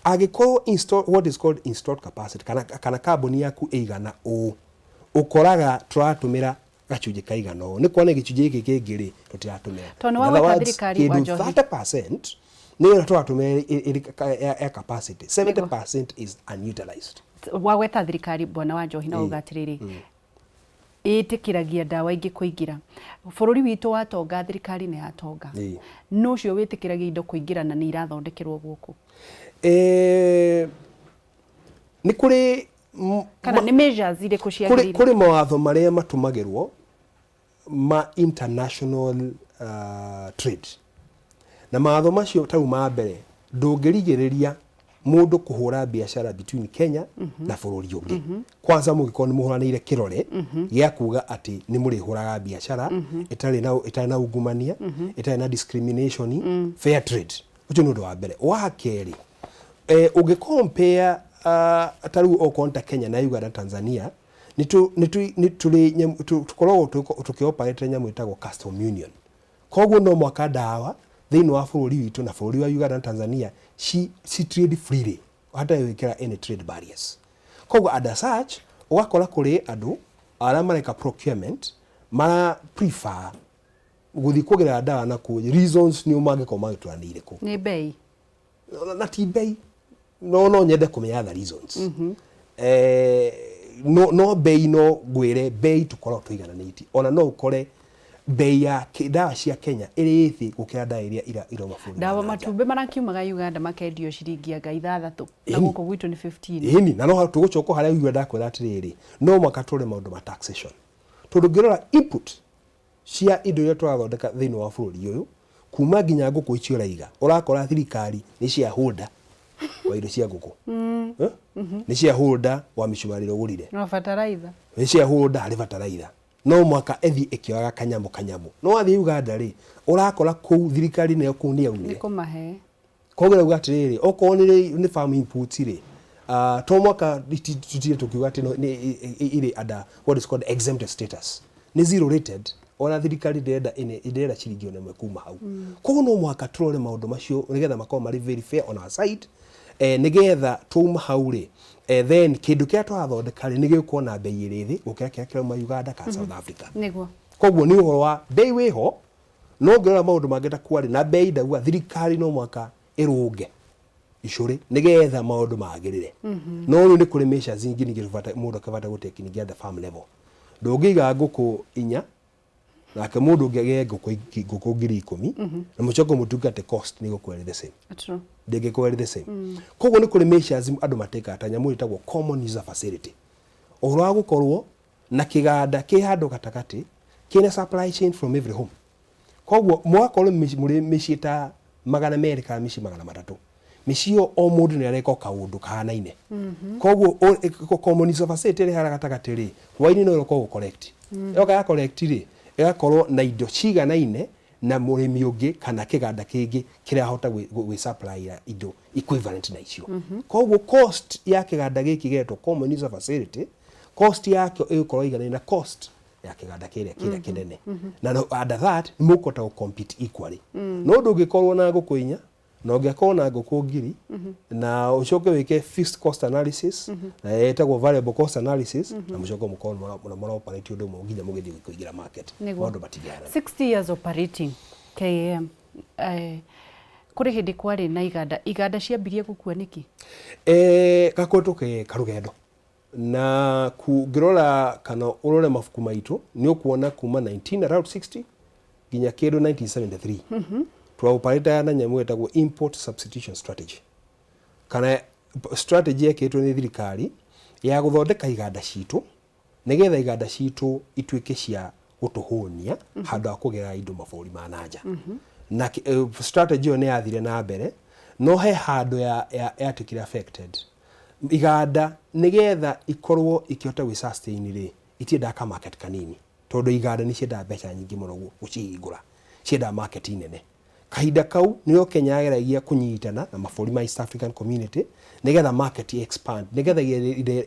Angĩkorwo install, what is called installed capacity, kana kambuni yaku ĩigana ũũ, ũkoraga tũratũmĩra gacunjĩ kaigana ũũ, nĩ kuona gĩcunjĩ gĩkĩ kĩngĩ rĩ, tũtiratũmĩra. Tondũ nĩ In other wagweta words, thirikari, kĩndũ Wanjohi. 30% nĩyo tũratũmĩra ĩrĩ ya capacity, 70% is unutilized. Wagweta thirikari, bwana wa Njohi, na uga atĩrĩrĩ, ĩtĩkĩragia ndawa ingĩ kũingĩra bũrũri witũ. Watonga, thirikari nĩ yatonga. No ũcio wĩtĩkĩragia indo kũingĩra na nĩ irathondekerwo gũkũ? Nĩ kũrĩ Kana nĩ measures irĩkũ kũrĩ ciagĩrĩire? Kũrĩ mawatho marĩa matũmagĩrwo ma international trade, na mawatho macio ta rĩu ma mbere, ndũngĩrigĩrĩria mũndũ kũhũra biacara between Kenya na bũrũri ũngĩ, kwanza mũngĩkorwo nĩ mũhũranĩire kĩrore gĩa kuga atĩ nĩ mũrĩhũraga biacara ĩtarĩ na ungumania, ĩtarĩ na discrimination, fair trade. Ũcio nĩ ũndũ wa mbere. Wa kerĩ, ũngĩ compare ta rĩu okorwo nĩ ta Kenya na Uganda, Tanzania, nĩ tũrĩ tũkoragwo tũkĩoperate nyamũ ĩtagwo custom union. Koguo no mwaka ndawa thĩinĩ wa bũrũri witũ na bũrũri wa Uganda na Tanzania ci trade freely hatarĩ gwĩkĩra any trade barriers. Koguo under such, ũgakora kũrĩ andũ arĩa mareka procurement mara prefer gũthiĩ kũgerera ndawa na kũu, reasons nĩ mangĩkorwo magĩtũranĩire kũ. Nĩ bei? Na ti bei, no nyende kũmenya the reasons. No bei, no ngwĩre bei tũkoragwo tũigananĩtie. Ona no ũkore bei ya ndawa cia Kenya ĩrĩ thĩ gũkĩra ndawa iria irauma bũrũri wa Ndawa na nja. Matumbĩ marakiumaga Uganda makendio ciringi anga 6, na gũkũ gwitũ nĩ 15. Ĩni, na no tũgũcoka harĩa igua ndakwĩra atĩrĩrĩ, no mwaka tũrore maũndũ ma taxation, tondũ ũngĩrora input cia indo iria tũrathondeka thĩinĩ wa bũrũri ũyũ, kuma nginya ngũkũ icio ũraiga, ũrakora thirikari nĩ shareholder wa indo cia ngũkũ. Eh? Nĩ shareholder wa mĩcumarĩ ĩrĩa ũgũrire. Na bataraitha. Nĩ shareholder harĩ bataraitha. No mwaka ĩthiĩ ĩkĩoyaga kanyamũ kanyamũ. No wathiĩ Uganda rĩ, ũrakora kũu thirikari nayo kũu nĩ yaumire. Nĩ kũmahe. Koguo rauga atĩrĩrĩ, okorwo nĩ farm inputs rĩ, to mwaka tũtire tũkiuga atĩ nĩ irĩ under what is called exempted status, nĩ zero rated. Ona thirikari ndĩrenda ciringi ona ĩmwe kuma hau. Koguo no mwaka tũrore maũndũ macio nĩgetha makorwo marĩ very fair on our side, nĩgetha twauma hau rĩ, then kĩndũ kĩrĩa tũrathondeka rĩ, nĩ gĩgũkorwo na bei ĩrĩ thĩ gũkĩra kĩrĩa kĩrauma Uganda kana South Africa. Koguo nĩ ũhoro wa bei wĩho, no ngĩrora maũndũ mangĩ ta kwarĩ na bei, ndauga thirikari no mwaka ĩrũnge icũrĩ nĩgetha maũndũ magĩrĩre. No rĩu nĩ kũrĩ measures ingĩ ningĩ mũndũ akĩbata gũtake ningĩ at the farm level. Ndũngĩiga ngũkũ inya nake mũndũ ũngĩ agĩe ngũkũ 10,000 na mũcoke mũtuke atĩ cost nĩ ĩgũkorwo ĩrĩ the same. True. Ndĩngĩkorwo ĩrĩ the same. Koguo nĩ kũrĩ measures andũ matĩkaga ta nyamũ ĩtagwo common user facility, ũhoro wa gũkorwo na kĩganda kĩ handũ gatagatĩ kĩna supply chain from every home. Koguo mũgakorwo mũrĩ mĩciĩ ta 200 kana mĩciĩ 300, mĩciĩ ĩyo o mũndũ nĩ areka o kaũndũ kahanaine. Koguo common user facility ĩrĩ harĩa gatagatĩ rĩ, hwainĩ no ĩroka gũ collect, yoka ya collect rĩ, ĩgakorwo na indo ciganaine na mũrĩmi ũngĩ kana kĩganda kĩngĩ kĩrahota gwĩ supply ya indo equivalent na icio. Koguo cost ya kĩganda gĩkĩ gĩetwo common user facility, cost yakĩo ĩgũkorwo iganaine na cost ya kĩganda kĩrĩa kĩnene, na under that nĩ mũkũhota gũ compete equally. No ndũngĩkorwo na ngũkũ inya na ũngĩkorwo na ngũkũ ngiri na ũcoke wĩke fixed cost analysis na ĩtagwo variable cost analysis, na mũcoke mũkorwo mũra operate ũndũ ũmwe nginya mũgĩthiĩ kũingĩra market. Nĩguo. Maũndũ matingĩhanana. 60 years operating KAM. Kũrĩ hĩndĩ kwarĩ na iganda, iganda ciambirie gũkua nĩkĩ? Gakoretwo ke karũgendo na ngĩrora kana ũrore mabuku maitũ nĩ ũkuona kuma 19 around 60 nginya kĩndũ 1973 twaoparĩtaga na nyamũ ĩtagwo import substitution strategy, kana strategy yekĩtwo nĩ thirikari ya gũthondeka iganda citũ nĩgetha iganda citũ ituĩke cia gũtũhũnia handũ ha kũgĩra indo mabũrũri ma nanja. Na strategy ĩyo nĩ yathire na mbere, no he handũ yatuĩkire affected. Iganda nĩgetha ikorwo ikĩhota gwĩ sustain rĩ, itiendaga ka market kanini, tondũ iganda nĩ ciendaga mbeca nyingĩ mũno gũcihingũra, ciendaga market nene. Kahinda kau nĩrĩo Kenya yageragia kũnyitana na mabũrũri ma East African Community nĩgetha market expand, nĩgetha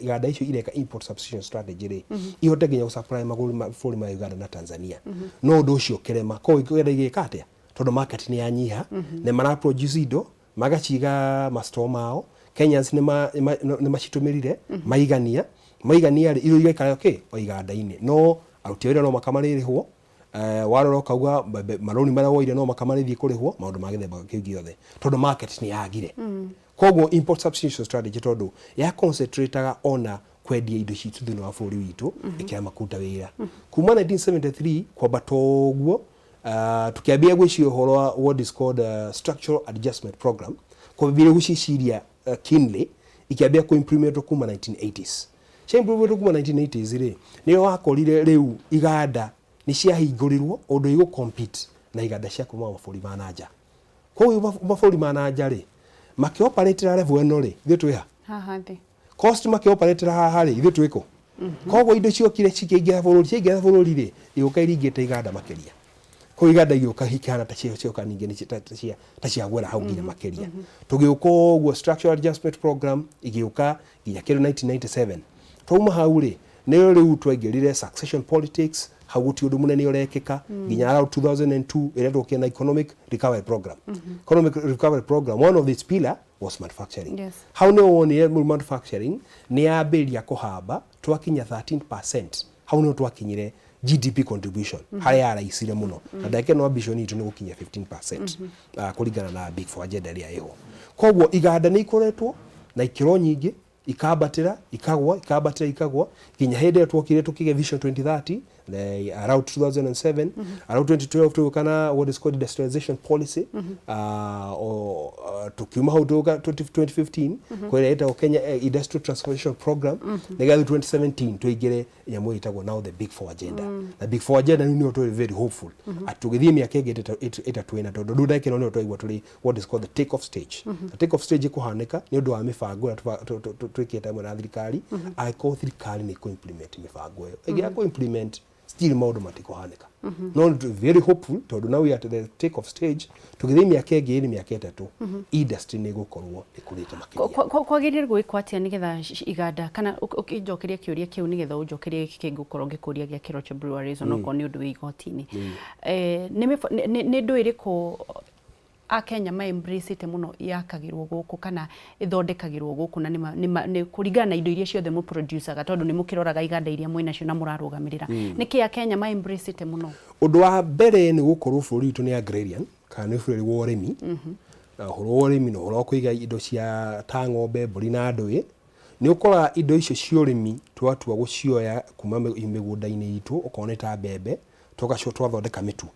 iganda icio ireka import substitution strategy rĩ, ihote nginya gũ supply mabũrũri ma Uganda na Tanzania. No ũndũ ũcio ũkĩrema. Koguo iganda igĩka atĩa? Tondũ market nĩ yanyiha, nĩ mara produce indo magaciga ma store mao. Kenyans nĩ macitũmĩrire maigania maigania rĩ, irio igaikara kĩ o iganda-inĩ, no aruti a wĩra no makamarĩrĩhwo. Warora ũkauga marũni marĩa woire no makamarĩthiĩ kũrĩhwo, maũndũ ma gĩthemba kĩu gĩothe, tondũ market nĩ yagire. Koguo import substitution strategy, tondũ ya concentrataga ona kwendia indo citũ thĩinĩ wa bũrũri witũ, ĩkĩrema kũruta wĩra. Kuma 1973 kwambata ũguo, tukĩambia gwĩciria ũhoro wa what is called structural adjustment program, kwambia gũciciria keenly, ikĩambia kũ-implementwo kuma 1980s. Cia implementwo kuma 1980s rĩ, nĩyo wakorire rĩu iganda nĩ ciahingũrirwo ũndũ igũ compete na iganda cia kuma mabũrũri ma nanja. Koguo mabũrũri ma nanja rĩ, makĩoperatĩra level ĩno rĩ, ithuĩ twĩ ha? Haha thĩ. Cost makĩoperatĩra haha rĩ, ithuĩ twĩ kũ? Koguo indo ciokire cikĩingĩra bũrũri, ciaingĩra bũrũri rĩ, igũka iringĩte iganda makĩria. Koguo iganda igĩũka ikĩhana ta cioka ningĩ nĩ ta ciagwĩra hau nginya makĩria. Tũgĩũka ũguo, structural adjustment program igĩũka nginya kĩndũ 1997. Twauma hau rĩ, nĩyo rĩu twaingĩrire succession politics. Hau gũtirĩ ũndũ mũnene ũrekĩka nginya around 2002, ĩrĩa twokire na economic recovery program. Economic recovery program, one of its pillar was manufacturing. Hau nĩho wonire manufacturing nĩ yambĩrĩria kũhamba, twakinya 13%. Hau nĩho twakinyire GDP contribution harĩa yaraicire mũno, na ndagĩka ĩno ambition itũ nĩ gũkinyia 15% kũringana na Big Four agenda ĩrĩa ĩho. Koguo iganda nĩ ikoretwo na ikĩro nyingĩ, ikambatĩra ikagwa, ikambatĩra ikagwa, nginya hĩndĩ ĩrĩa twokire tũkĩgĩa Vision 2030 around 2007. Around 2012 tũgĩũka na what is called industrialization policy. Tukiuma hau tũgĩũka 2015 kwĩrĩa ĩtagwo Kenya Industrial Transformation Program, nĩgetha 2017 tũingĩre nyamũ ĩtagwo now the Big Four agenda. Na Big Four agenda rĩu nĩyo tũrĩ very hopeful atĩ tũgĩthiĩ mĩaka ĩngĩ ĩtatũ ĩna, tondũ rĩu ndagĩka ĩno nĩyo twaigua tũrĩ what is called the take off stage. Na take off stage ĩkũhanĩka nĩ ũndũ wa mĩbango ĩrĩa twĩkĩte hamwe na thirikari. Angĩkorwo thirikari nĩ ĩkũ implement mĩbango ĩyo, ĩngĩaga kũ implement, still maũndũ matikũhanĩka. No nĩ very hopeful tondũ now we are at the take off stage. Tũgĩthiĩ mĩaka ĩngĩ ĩrĩ, mĩaka 3, industry nĩ ĩgũkorwo ĩkũrĩte makĩria. Kwagĩrĩire gwĩkwo atĩa nĩgetha iganda, kana ũkĩnjokeria kĩũria kĩu, nĩgetha ũnjokerie gĩkĩ kĩngĩ ngũkorwo ngĩkũria gĩa Keroche Breweries, onokorwo nĩ ũndũ wĩ igoti-inĩ? Nĩ ndũ ĩrĩkũ Akenya ma embrace mũno yakagĩrwo gũkũ kana ĩthondekagĩrwo gũkũ, na nĩ kũringana na indo iria ciothe mũ producaga, tondũ nĩ mũkĩroraga iganda iria mwĩnacio na mũrarũgamĩrĩra, nĩkĩ Akenya ma embrace mũno? Ũndũ wa mbere nĩ gũkorwo bũrũri witũ nĩ agrarian, kana nĩ bũrũri wa ũrĩmi, na ũhoro wa ũrĩmi na ũhoro wa kũiga indo cia ta ng'ombe, mbũri na ndũĩ. Nĩ ũkoraga indo icio cia ũrĩmi twatua gũcioya kuma mĩgũnda-inĩ itũ, okorwo nĩ ta mbembe, tũgacoka twathondeka mĩtu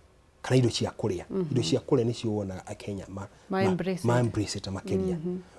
kana indo cia kũrĩa. Indo cia kũrĩa nĩcio wonaga Akenya ma embrace ma embrace it makĩria.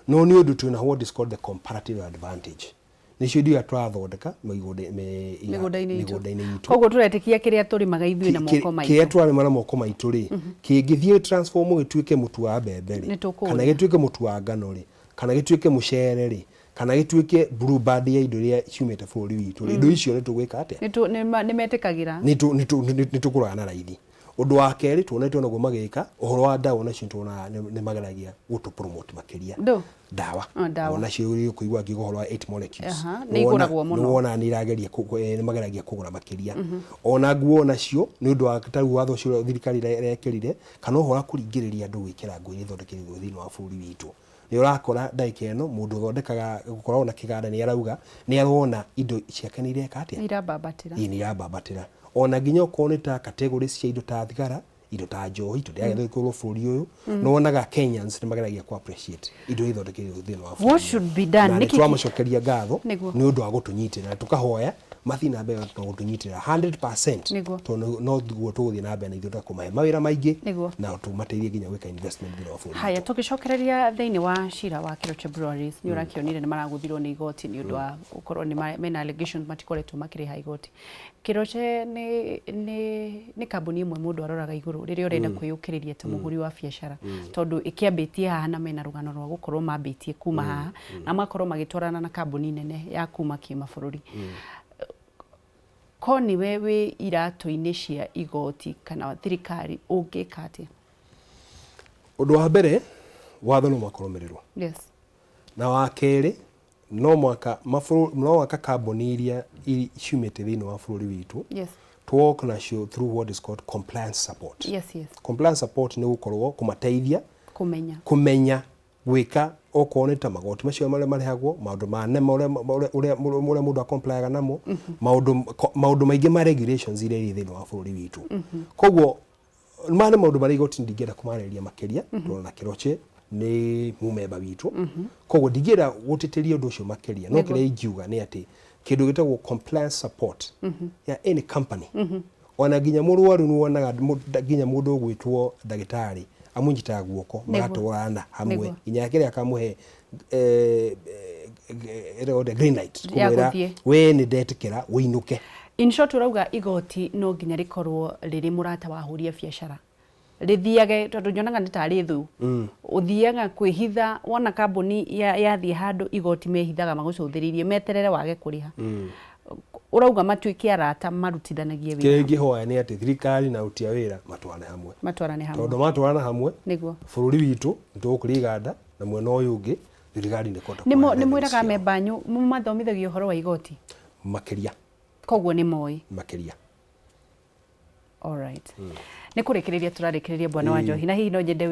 No nĩ ũndũ twĩna what is called the comparative advantage, nĩcio indo iria tũrathondeka mĩgũnda-inĩ itũ. Mĩgũnda-inĩ itũ. Koguo tũretĩkia kĩrĩa tũrĩmaga ithuĩ na moko maitũ, kĩrĩa tũrarĩma na moko maitũ rĩ, kĩngĩthiĩ transform gĩtuĩke mũtu wa mbembe rĩ, Nĩ tũkũũrĩa. kana gĩtuĩke mũtu wa ngano rĩ, kana gĩtuĩke mũcere rĩ, kana gĩtuĩke Blue Band ya indo iria ciumĩte bũrũri witũ rĩ, indo icio nĩ tũgwĩka atĩa? Nĩ metĩkagĩra. Nĩ tũgũraga na raithi. Ũndũ wa kerĩ tuonete onaguo magĩka ũhoro wa ndawa, nacio tuonaga nĩ mageragia gũtũ promote makĩria. Ndũ? Ndawa. Oh, ndawa. Onacio ũkũigua ngiuga ũhoro wa 8 molecules. Aha, nĩ igũragwo mũno. Nĩ wonaga nĩ irageria nĩ mageragia kũgũra makĩria. Ona nguo nacio, nĩ ũndũ wa ta rĩu watho ũcio ũrĩa thirikari ĩrekĩrire, kana ũhoro wa kũringĩrĩria andũ gwĩkĩra nguo iria ithondekeirwo thĩinĩ wa bũrũri witũ, nĩ ũrakora ndagĩka ĩno mũndũ ũthondekaga gũkoragwo na kĩganda nĩ arauga nĩ arona indo ciake nĩ ireka atĩa? Nĩ irambambatĩra. Ĩĩ, nĩ irambambatĩra. Ona nginya okorwo nĩ ta categories cia indo ta thigara. Indo ta njohi tondũ yagĩthondekirwo bũrũri ũyũ, nĩ wonaga Kenyans nĩ mageragia ku appreciate indo iria ithondekeirwo thĩinĩ wa bũrũri. What should be done? Na nĩ Nĩkĩ- tũramacokeria ngatho Nĩguo. nĩ ũndũ wa gũtũnyitĩrĩra, na tũkahoya mathiĩ na mbere na gũtũnyitĩrĩra 100%, Nĩguo. tondũ no guo tũgũthiĩ na mbere na ithuĩ kũmahe mawĩra maingĩ Nĩguo. na tũmateithie nginya gwĩka investment thĩinĩ wa bũrũri Haya, witũ. tũgĩcokereria thĩinĩ wa cira wa Keroche Breweries, nĩ ũrakĩonire nĩ maragũthirwo nĩ igoti nĩ ũndũ wa gũkorwo nĩ mena allegations matikoretwo makĩrĩha igoti. Keroche nĩ kambuni ĩmwe mũndũ aroraga igũrũ rĩrĩa ũrenda kwĩyũkĩrĩria ta mũhũri wa biacara, tondũ ĩkĩambĩtie haha na mena rũgano rwa gũkorwo mambĩtie kuma haha na makorwo magĩtwarana na kambuni nene ya kuma kĩmabũrũri. Ko nĩwe wĩ iratũ-inĩ cia igoti kana thirikari, ũngĩka atĩa? Ũndũ wa mbere, watho no mũhaka ũrũmĩrĩrwo. Na wa kerĩ, no mũhaka kambuni iria ciumĩte thĩinĩ wa bũrũri witũ to work nacio through what is called compliance support. Compliance support nĩ gũkorwo kũmateithia kũmenya kũmenya gwĩka, okorwo nĩ ta magoti macio marĩa marĩhagwo, maũndũ ma NEMA, ũrĩa mũndũ acomplyaga namo, maũndũ maingĩ ma regulations iria irĩ thĩinĩ wa bũrũri witũ. Koguo maya nĩ maũndũ marĩa igoti ndingĩenda kũmarĩrĩria makĩria, tondũ na Keroche nĩ mũmemba witũ, koguo ndingĩenda gũtĩtĩria ũndũ ũcio makĩria, no kĩrĩa ingiuga nĩ atĩ kĩndũ gĩtagwo compliance support ya any company, ona nginya mũrwaru nĩ wonaga nginya mũndũ ũgwĩtwo ndagĩtarĩ amũnyitaga guoko, magatwarana hamwe nginya kĩrĩa akamũhe ĩrĩa green light ya kũmwĩra gũthiĩ. We nĩ ndetĩkĩra wĩinũke. In short, ũrauga igoti no nginya rĩkorwo rĩrĩ mũrata wa ahũri a biacara, rĩthiage, tondũ nyonaga nĩ tarĩ thũ ũthiaga kwĩhitha wona kambuni yathiĩ handũ, igoti mehithaga magũcũthĩrĩirie meterere wage kũrĩha. Ũrauga matuĩke arata, marutithanagie wĩra. Kĩrĩa ingĩhoya nĩ atĩ thirikari na aruti a wĩra matwarane hamwe. Matwarane hamwe. Tondũ matwarana hamwe, bũrũri witũ nĩ tũgũkũria iganda, na mwena ũyũ ũngĩ thirikari nĩ kũhota nĩ kuona revenue mwĩraga ciao. Memba anyu mũmathomithagia ũhoro wa igoti? Makĩria. Koguo nĩ moĩ. Makĩria. Alright. Nĩ kũrĩkĩrĩria tũrarĩkĩrĩria, bwana wa Njohi, na hihi no nyende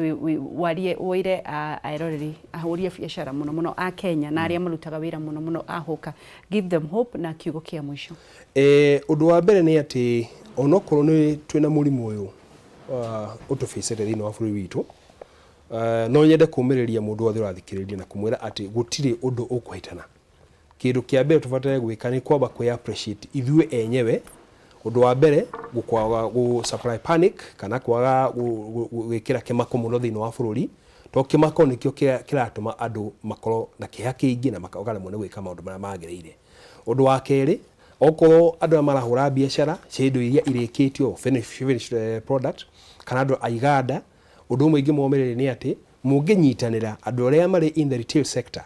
warie wĩre eroreri ahũri a biacara, mũno mũno a Kenya na arĩa marutaga wĩra mũno mũno a hũka, give them hope na kiugo kĩa mũico. Ũndũ wa mbere nĩ atĩ onokorwo nĩ twĩna mũrimũ ũyũ ũtũbĩcĩte thĩinĩ wa bũrũri witũ, no nyende kũmĩrĩria mũndũ wothe ũrathikĩrĩria na kũmwĩra atĩ gũtirĩ ũndũ ũkũhĩtana. Kĩndũ kĩa mbere tũbataire gwĩka nĩ kwamba kwĩ appreciate ithuĩ enyewe. Ũndũ wa mbere, kwaga gũ supply panic kana kwaga gwĩkĩra kĩmako mũno thĩinĩ wa bũrũri, tondũ kĩmako nĩkĩo kĩratũma andũ makorwo na kĩeha kĩingĩ na makaremwo nĩ gwĩka maũndũ marĩa magĩrĩire. Ũndũ wa kerĩ, okorwo andũ arĩa marahũra biacara cia indo iria irĩkĩtio, finished product, kana andũ a iganda, ũndũ ũmwe ingĩmomĩrĩria nĩ atĩ mũngĩnyitanĩra andũ arĩa marĩ in the retail sector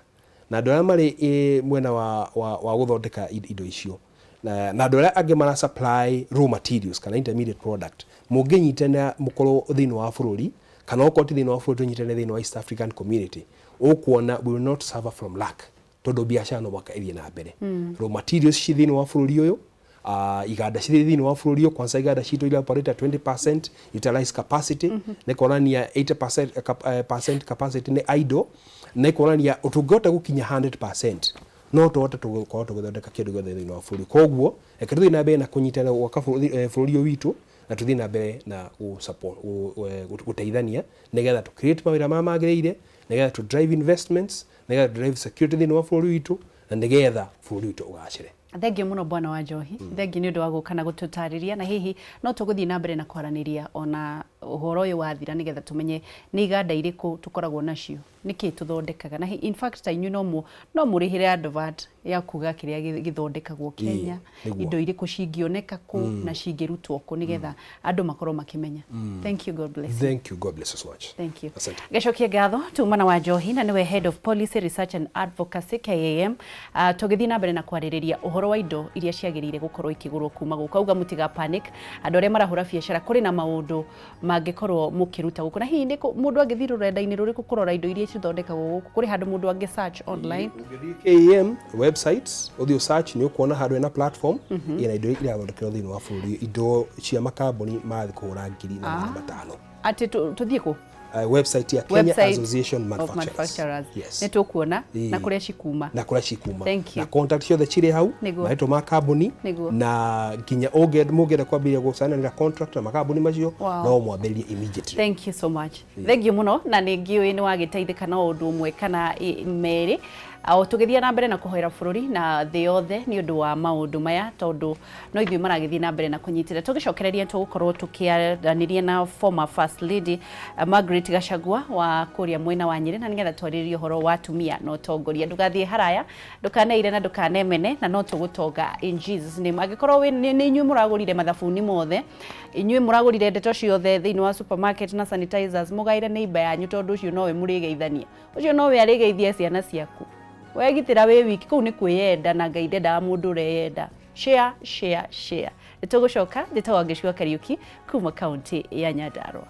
na andũ arĩa marĩ mwena wa gũthondeka indo icio na andũ arĩa angĩ mara supply raw materials kana intermediate product, mũngĩnyitanĩra mũkorwo thĩinĩ wa bũrũri, kana okorwo ti thĩinĩ wa bũrũri, tũnyitanĩre thĩinĩ wa East African Community, ũkuona we will not suffer from lack, tondũ biacara no mũhaka ĩthiĩ na mbere. Raw materials ci thĩinĩ wa bũrũri ũyũ, iganda cirĩ thĩinĩ wa bũrũri ũyũ. Kwanza iganda citũ iria operate at 20% utilized capacity, nĩ kuonania 80% percent capacity nĩ idle, nĩ kuonania tũngĩhota gũkinya 100% no tũhote gũkorwo tũgĩthondeka kĩndũ gĩothe thĩinĩ wa bũrũri. Koguo reke tũthiĩ na mbere na kũnyitana gwaka bũrũri ũyũ witũ, na tũthiĩ na mbere na gũteithania nĩgetha tũ create mawĩra marĩa magĩrĩire, nĩgetha tũ drive investments, nĩgetha tũ drive security thĩinĩ wa bũrũri witũ, na nĩgetha bũrũri witũ ũgacĩre. Thengiũ mũno, bwana wa Njohi, thengiũ nĩ ũndũ wa gũka na gũtũtarĩria, na hihi no tũgũthiĩ na mbere na kwaranĩria ona ũhoro ũyũ wathira, nĩgetha tũmenye nĩ iganda irĩkũ tũkoragwo nacio, nĩkĩ tũthondekaga, na in fact ta inyuĩ no mũrĩhĩre advert ya kuga kĩrĩa gĩthondekagwo Kenya, indo irĩkũ cingĩoneka kũ na cingĩrutwo kũ, nĩgetha andũ makorwo makĩmenya. Thank you, God bless you. Thank you, God bless you so much. Thank you. Asante. Gacokia ngatho tuma na wa Njohi, na niwe Head of Policy Research and Advocacy KAM. Tũgĩthiĩ na mbere na kwarĩrĩria ũhoro wa indo iria ciagĩrĩire gũkorwo ikĩgũrwo kuma gũkũ. Auga mũtiga panic, andũ arĩa marahũra biacara, kũrĩ na maũndũ mangĩkorwo mũkĩruta gũkũ. Na hihi nĩ mũndũ angĩthiĩ rũrenda-inĩ rũrĩkũ kũrora indo iria cithondekagwo gũkũ? Kũrĩ handũ mũndũ angĩ search online? Ũngĩthiĩ KAM website, ũthiĩ search, nĩ ũkuona handũ hena platform ĩna indo iria irathondekerwo thĩinĩ wa bũrũri, indo cia makambuni marathiĩ kũhũra 1500. Atĩ tũthiĩ kũ? Website ya Kenya Website Association of Manufacturers. Manufacturers. Yes. Nĩ tũkuona na Ĩĩ. kũrĩa cikuma. Na kũrĩa cikuma. Thank you. Na contact ciothe cirĩ hau. Nĩguo. Marĩtwa ma kambuni. Nĩguo. Na nginya mũngĩenda kwambĩrĩria gũcainanĩra contract na makambuni macio, Wow. no mwambĩrĩrie immediately. Thank you so much. Thank you muno, na nĩ ngiũĩ nĩ wagĩteithĩka na ũndũ ũmwe kana merĩ, o tũgĩthiĩ na mbere na kũhoera bũrũri na thĩ yothe nĩ ũndũ wa maũndũ maya, tondũ no ithuĩ maragĩthiĩ na mbere na kũnyitĩra. Tũgĩcokereria, tũgũkorwo tũkĩaranĩria na former First Lady Margaret Gachagua wa kũrĩa mwena wa Nyĩrĩ, na nĩgetha twarĩrĩrie ũhoro wa atumia na ũtongoria. Ndũgathiĩ haraya, ndũkaneire na ndũkanemene, na no tũgũtonga in Jesus name. Angĩkorwo nĩ inyuĩ mũragũrire mathabuni mothe, inyuĩ mũragũrire ndeto ciothe thĩinĩ wa supermarket na sanitizers, mũgaĩre neighbor yanyu, tondũ ũcio nowe mũrĩgeithania, ũcio nowe arĩgeithia ciana ciaku. Wegitĩra wĩ wiki, kũu nĩ kwĩyenda, na Ngai ndendaga mũndũ ũreyenda. Share, share, share. Nĩ tũgũcoka. Njĩtagwo Wangeci wa Kariũki kuma kaunti ya Nyandarua.